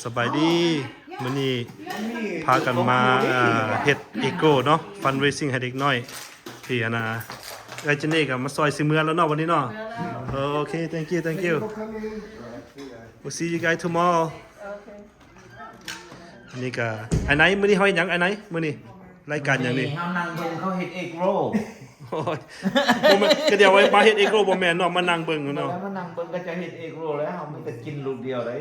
ສະບາຍດີ ມື້ນີ້ພາກັນມາ ເອີ ເຮັດເອໂກເນາະ fundraising ໃຫ້ເດັກນ້ອຍ ທີ່ອັນນ່າ ເອື້ອຍເຈເນ່ກໍມາຊ່ອຍຊິເມືອແລ້ວເນາະ ວັນນີ້ເນາະ. ໂອເຄ thank you thank you. We'll see you guys tomorrow. ອັນນີ້ກໍ ໄອ້ໄນ ມື້ນີ້ເຮົາເຮັດຫຍັງ ໄອ້ໄນ ມື້ນີ້ ລາຍການຫຍັງນີ້? ເຮົານັ່ງເບິ່ງເຂົາເຮັດເອກໂຣ. ໂອ້ຍ ບໍ່ແມ່ນ ກໍດຽວໄວ້ມາເຮັດເອກໂຣ ບໍ່ແມ່ນເນາະ ມານັ່ງເບິ່ງເນາະ. ມານັ່ງເບິ່ງເຂົາເຈົ້າເຮັດເອກໂຣ ແລ້ວເຮົາມີແຕ່ກິນລູກດຽວເດ້.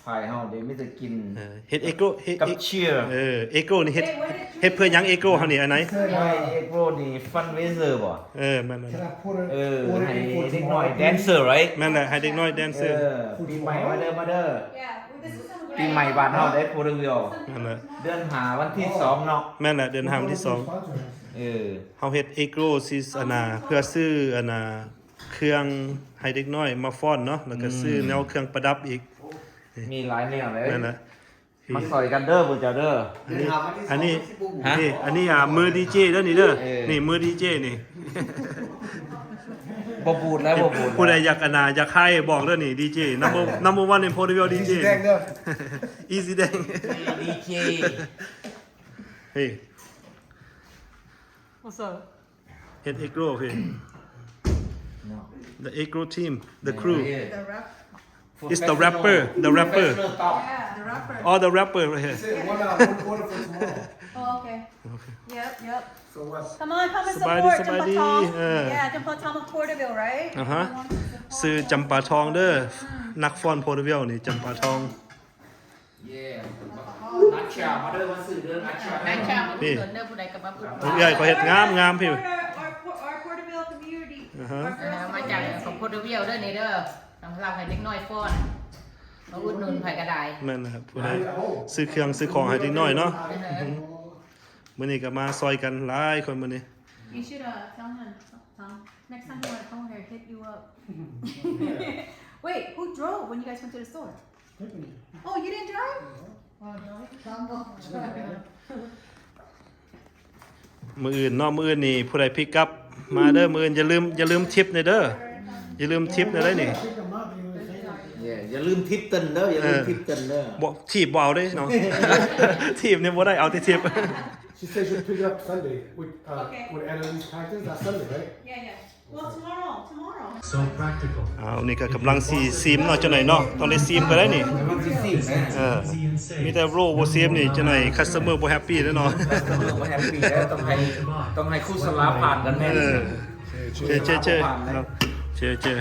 ຝ່າຍເຮົາເດ້ມີແຕ່ກິນ ເອີ ເຮັດເອກໂຣ ເຮັດ ກັບເຊຍ. ເອີ ເອກໂຣນີ້ເຮັດ ເຮັດເພື່ອຫຍັງ ເອກໂຣເຮົານີ້ ອັນໄນ? ເອກໂຣນີ້ fundraiser ບໍ່? ເອີ ແມ່ນໆ ເອີ ໃຫ້ເດັກນ້ອຍ dancer right? ແມ່ນແຫຼະ ໃຫ້ເດັກນ້ອຍ dancer. ເອີ ປີໃໝ່ມາເດີ ມາເດີ. ປີໃໝ່ບ້ານເຮົາໄດ້ Porterville ນັ້ນແຫຼະ ເດືອນຫ້າ ວັນທີສອງເນາະ. ແມ່ນແຫຼະ ເດືອນຫ້າ ວັນທີສອງ. ເອີ ເຮົາເຮັດເອກໂຣຊິ ອັນນ່າ ເພື່ອຊື້ ອັນນ່າ ເຄື່ອງໃຫ້ເດັກນ້ອຍມາຟ້ອນເນາະ ແລ້ວກໍ ອືມ ຊື້ແນວເຄື່ອງປະດັບອີກ. ມີຫຼາຍແນວເລີຍ. ນັ້ນແຫຼະ ມາຊ່ອຍກັນເດີ ພວກເຈົ້າເດີ. ອັນນີ້ ອັນນີ້ ຮະ? ນີ້ ອັນນີ້ ອ່າ ມືດີເຈເດີນີ້ເດີ. ເອີ ນີ້ມືດີເຈນີ້ ບໍ່ບູດແລ້ວ ບໍ່ບູດ. ຜູ້ໃດຢາກ ອັນນ່າ ຢາກໄຮບອກເດີນີ້ ດີເຈ number number one in Porterville ດີເຈ Easy Dang ເດີ Easy Dang ນີ້ ດີເຈ ນີ້. What's up? ເຮັດເອກໂຣ ເອີ No. The ເອກໂຣ team, the crew. Yeah. The rap. It's the rapper, the rapper. Professional talk. Yeah, the rapper. All the rapper right here. He said one hour, one order for tomorrow. Oh, okay. Okay. Yep, yep. So what? Come on, come and ສະບາຍດີ ສະບາຍດີ support ຈຳປາທອງ. ເອີ Yeah, ຈຳປາທອງ Porterville, right? ອ່າຮະ Come on, support. ຊື່ຈຳປາທອງເດີ. ອືມ ນັກຟ້ອນ Porterville ນີ້ ຈຳປາທອງ. ເຢ້ ນັດຊາມາເດີ ມາຊື້ເດີ ນັດຊາ ນັດຊາມາອຸດໜູນເດີ. ຜູ້ໃດກໍມາອຸດໜູນ ເອື້ອຍຂ້ອຍເຮັດງາມໆ ພີ້. Our Por- our Por- our Porterville community. ອ່າຮະ ເອີ ມາຈາກຂອງ Porterville ເດີນີ້ເດີ ເຮົາໃຫ້ເດັກນ້ອຍຟ້ອນ ມາອຸດໜູນໃຜກໍໄດ້. ແມ່ນແຫຼະ ຜູ້ໃດຊື້ເຄື່ອງຊື້ຂອງໃຫ້ເດັກນ້ອຍເນາະ. ມື້ນີ້ກໍມາຊ່ອຍກັນຫຼາຍຄົນມື້ນີ້. You should, uh, tell him, tell him. Next time he wanna come over here, hit you up. Wait, who drove when you guys went to the store? Tiffany. Oh, you didn't drive? No. Oh, no. ມື້ອື່ນເນາະ ມື້ອື່ນນີ້ຜູ້ໃດ pick up ມາເດີ. ມື້ອື່ນຢ່າລືມ ຢ່າລືມ tip ແດ່ເດີ ຢ່າລືມ tip ແດ່ໄດ໋ນີ້. Yeah, ຢ່າລືມ tip ເພິ່ນເດີ ຢ່າລືມ tip ເພິ່ນເດີ. ບໍ່ tip ບໍ່ເອົາເດ້ເນາະ tip ນີ້ບໍ່ໄດ້ ເອົາແຕ່ tip. She said she'll pick it up Sunday with, uh, okay, with Annalise Paxton. That's Sunday, right? Yeah, yeah. Well, tomorrow, tomorrow. So practical. ອ້າວ ນີ້ກໍກຳລັງຊິຊີມເນາະ ຈັກໜ້ອຍເນາະ ຕ້ອງໄດ້ຊີມກໍໄດ້ນີ້. ເອີ ມີແຕ່ໂຣບໍ່ຊີມນີ້ ຈັກໜ້ອຍ customer ບໍ່ happy ເດ້ເນາະ. Customer ບໍ່ happy ແລ້ວ ຕ້ອງໃຫ້ ຕ້ອງໃຫ້ຄູສະລາຜ່ານກັນແມ່ນ. ເອີ ເຈີ ເຈີ ເຈີ ເນາະ ເຈີ ເຈີ.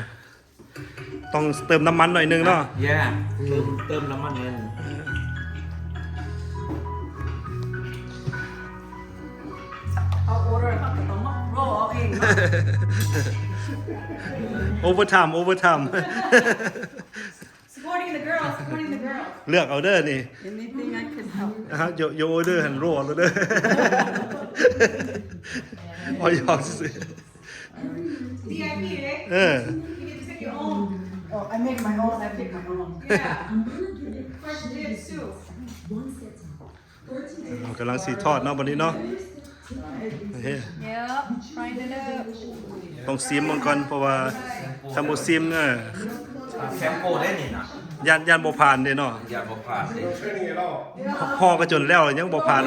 ຕ້ອງເຕີມນ້ຳມັນໜ້ອຍໜຶ່ງເນາະ. Yeah ເຕີມ ເຕີມນ້ຳມັນໜ້ອຍໜຶ່ງ. ເອົາ order ເຮົາກໍຕ້ອງມາ roll ເອົາເອງເນາະ. Overtime overtime. Supporting the girls, supporting the girls. ເລືອກເອົາເດີນີ້. Anything I can help. ອ່າຮະ your your order ຫັ້ນ roll ເອົາເດີ. ເອົາ ຢອກຊື່ໆ. ເອີ you get to pick your own. Oh, I make my own, I pick my own. Yeah. Fresh dibs too. ເຮົາກຳລັງຊິທອດເນາະ ບັດນີ້ເນາະ. Yep, frying it up. ຕ້ອງຊີມເບິ່ງກ່ອນ ເພາະວ່າຄັນບໍ່ຊີມ ເອີ ແຊມໂກ້ໄດ້ນີ້ນະ. ຢ້ານ ຢ້ານບໍ່ຜ່ານເດ້ເນາະ. ຢ້ານບໍ່ຜ່ານເດ້. ຫໍ່ກະຈົນແລ້ວຍັງບໍ່ຜ່ານ.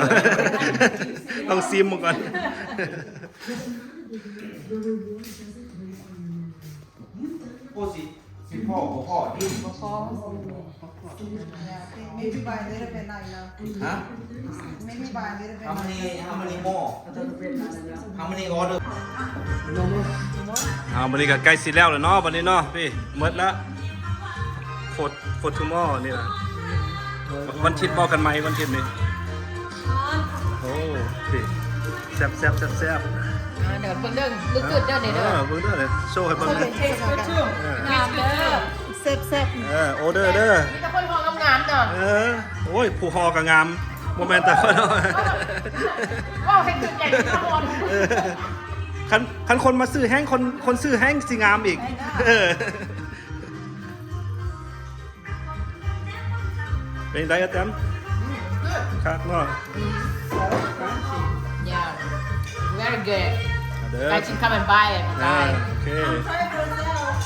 ຕ້ອງຊີມເບິ່ງກ່ອນ. ໂອ້ ຊິ ຊິພໍບໍ່ພໍ ບໍ່ພໍ. Yeah, maybe by a little bit, not enough. ຮະ? Maybe by a little bit. How many, how many more? How many order? ເອົາ ມື້ນີ້ກະໃກ້ຊິແລ້ວແລ້ວເນາະ ບັດນີ້ເນາະ. ພີ້ ໝົດລະ. For for tomorrow ນີ້ລະ ວັນທິດພໍ້ກັນໃໝ່ ວັນທິດນີ້. ໂອ້ ພີ້ ແຊບໆໆໆ. ອ່າ ເດີ ເບິ່ງເດີ look good ເດີນີ້ເດີ. ເອີ ເບິ່ງເດີ ໂຊໃຫ້ເບິ່ງເດີ. Taste good too. ເອີ ງາມເດີ ແຊບໆ. ເອີ order ເດີ ມີແຕ່ຄົນຫໍ່ງາມໆເດີ. ເອີ ໂອ້ຍ ຜູ້ຫໍ່ກະງາມ ບໍ່ແມ່ນແຕ່ຄົນ. ເວົ້າໃຫ້ຖືກໃຈ ເອີ ຄັນ ຄັນຄົນມາຊື້ແຮງ ຄົນ ຄົນຊື້ແຮງຊິງາມອີກ. ເອີ ເປັນໃດອາແຕມ? ຄັກເນາະ. Yeah, very good. ເດີ I should come and buy it. ເອີ guys. ໂອເຄ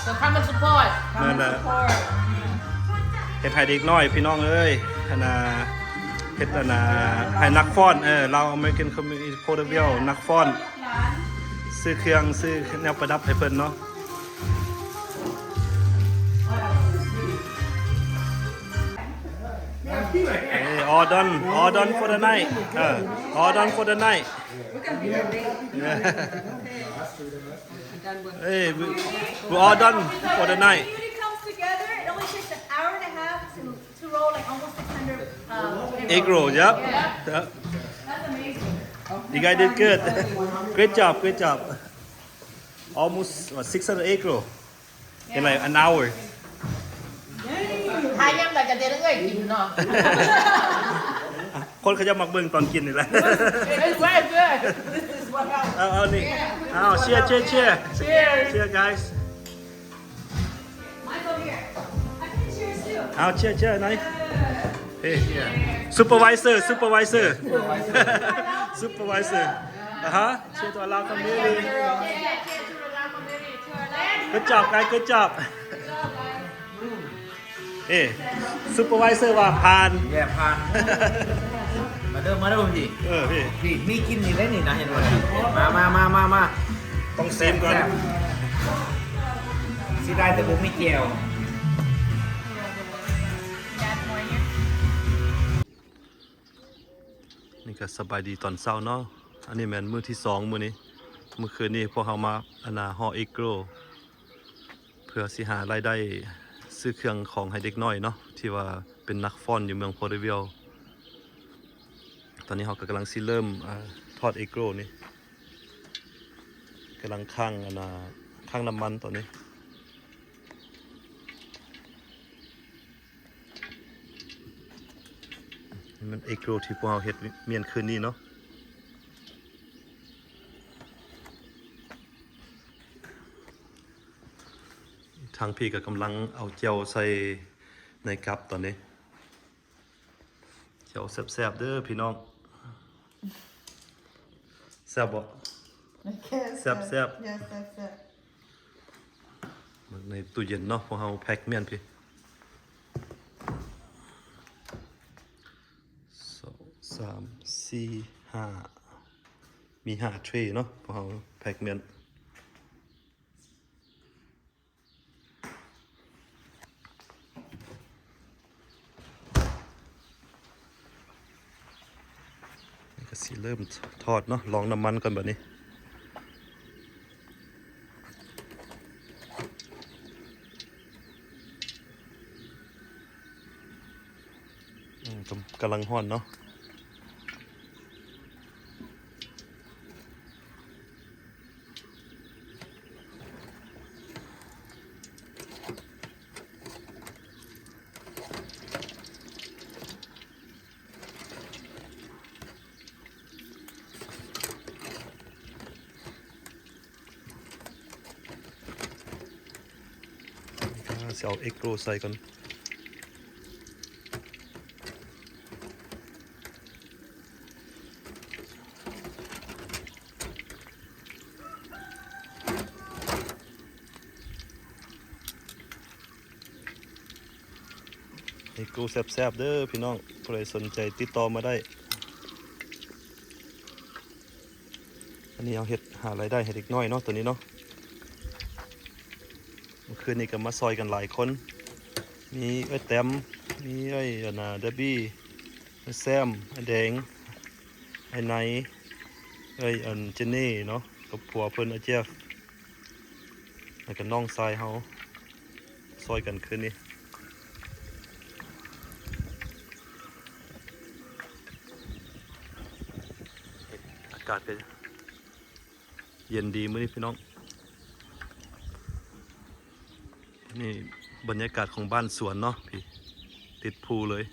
so come and support. ນັ້ນແຫຼະ. ເຮັດໃຫ້ເດັກນ້ອຍພີ່ນ້ອງເອີຍ ອັນນ່າ ເຮັດອັນນ່າ ໃຫ້ນັກຟ້ອນ ເອີ ລາວ American Community Porterville ນັກຟ້ອນ ຊື້ເຄື່ອງ ຊື້ແນວປະດັບໃຫ້ເພິ່ນເນາະ. ເອີ all done all done for the night ເອີ all done for the night. ເອີ we all done for the night. Everybody comes together, it only takes an hour and a half to to roll like almost six hundred, um, egg roll. Yep. Yeah. Yep. That's amazing. You guys did good. Great job, great job. Almost, what, six hundred egg roll in, like, an hour. ຖ້າຍາມໃດກໍຈະໄດ້ເອື້ອຍກິນເນາະ. ຄົນເຂົາເຈົ້າມັກເບິ່ງຕອນກິນນີ້ແຫຼະ. It's very good. This is what helps. ເອົາ ເອົານີ້ ເອົາ cheer cheer cheer. Cheers. Cheer, guys. ເອົາ ເຊຍ ເຊຍ ໜ້ອຍ ເອີ ເອີ supervisor supervisor supervisor ອາຮະ cheer to Lao community. Good job guys, good job. ເອີ supervisor ວ່າຜ່ານ ແມ່ນ ຜ່ານ. ມາເດີ ມາເດີພີ່ ເອີ ພີ່ ພີ່ ມີກິນນີ້ເດ້ນີ້ນະ ເຫັນບໍ່ນີ້ ມາ ມາ ມາ ມາ ມາ ຕ້ອງຊີມກ່ອນ ແຊບ ເສຍດາຍແຕ່ບໍ່ມີແຈ່ວ. ນີ້ກໍສະບາຍດີຕອນເຊົ້າເນາະ ອັນນີ້ແມ່ນມື້ທີສອງມື້ນີ້ ມື້ຄືນນີ້ພວກເຮົາມາ ອັນນ່າ ຫໍເອັກໂຣ ເພື່ອຊິຫາລາຍໄດ້ຊື້ເຄື່ອງຂອງໃຫ້ເດັກນ້ອຍເນາະ ທີ່ວ່າເປັນນັກຟ້ອນຢູ່ເມືອງໂພເດວິລ. ຕອນນີ້ເຮົາກໍກຳລັງຊິເລີ່ມ ອາ ທອດເອັກໂຣນີ້ ກຳລັງຄ້າງ ອັນນ່າ ຄ້າງນ້ຳມັນຕອນນີ້. ນີ້ມັນເອັກໂຣທີ່ພວກເຮົາເຮັດມ້ຽນຄືນນີ້ເນາະ. ທາງພີ້ກໍກຳລັງເອົາແຈ່ວໃສ່ໃນກັບຕອນນີ້ ແຈ່ວແຊບໆເດີພີ່ນ້ອງ. ແຊບບໍ່? ໂອເຄ ແຊບໆ ແຊບໆ ເບິ່ງໃນຕູ້ເຢັນເນາະ ພວກເຮົາແພັກມ້ຽນພີ້ ສອງ ສາມ ສີ່ ຫ້າ ມີຫ້າເທຣເນາະ ພວກເຮົາແພັກມ້ຽນ. ນີ້ກໍຊິເລີ່ມທອດເນາະ ລອງນ້ຳມັນກ່ອນບາດນີ້. ອືມ ກຳ ກຳລັງຮ້ອນເນາະ. ອາ ຊິເອົາເອັກໂຣໃສ່ກ່ອນ. ເອັກໂຣແຊບໆເດີພີ່ນ້ອງ ຜູ້ໃດສົນໃຈຕິດຕໍ່ມາໄດ້. ອັນນີ້ເຮົາເຮັດຫາລາຍໄດ້ໃຫ້ເດັກນ້ອຍເນາະ ໂຕນີ້ເນາະ. ເມື່ອຄືນນີ້ກໍມາຊ່ອຍກັນຫຼາຍຄົນ ມີເອື້ອຍແຕ້ມ ມີເອື້ອຍ ອັນນ່າ ເດບີ ເອື້ອຍແຊມ ອ້າຍແດງ ອ້າຍໄນ ເອື້ອຍ ອັນ ເຈເນ່ເນາະ ກັບຜົວເພິ່ນ ອ້າຍເຈຟ ແລ້ວກໍນ້ອງຊາຍເຮົາ ຊ່ອຍກັນຄືນນີ້. ອາກາດກໍເຢັນດີມື້ນີ້ພີ່ນ້ອງ. ນີ້ບັນຍາກາດຂອງບ້ານສວນເນາະ ພີ້ ຕິດພູເລີຍ.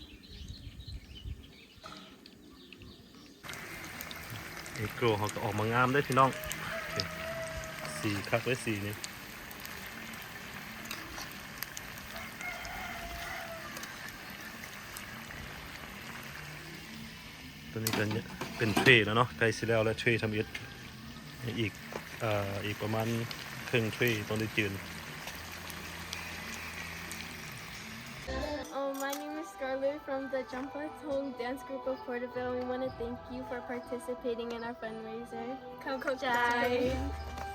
ເອັກໂຣເຮົາກໍອອກມາງາມເດ້ພີ່ນ້ອງ ສີຄັກເດ້ສີນີ້. ຕົວນີ້ກໍເປັນເທຣແລ້ວເນາະ ໃກ້ຊິແລ້ວແລ້ວ ເທຣທຳອິດ ອີກ ເອີ ອີກປະມານເຄິ່ງເທຣຕ້ອງໄດ້ຈືນ. We're from the Champatong Dance Group of Porterville. We want to thank you for participating in our fundraiser. ຂອບໃຈ.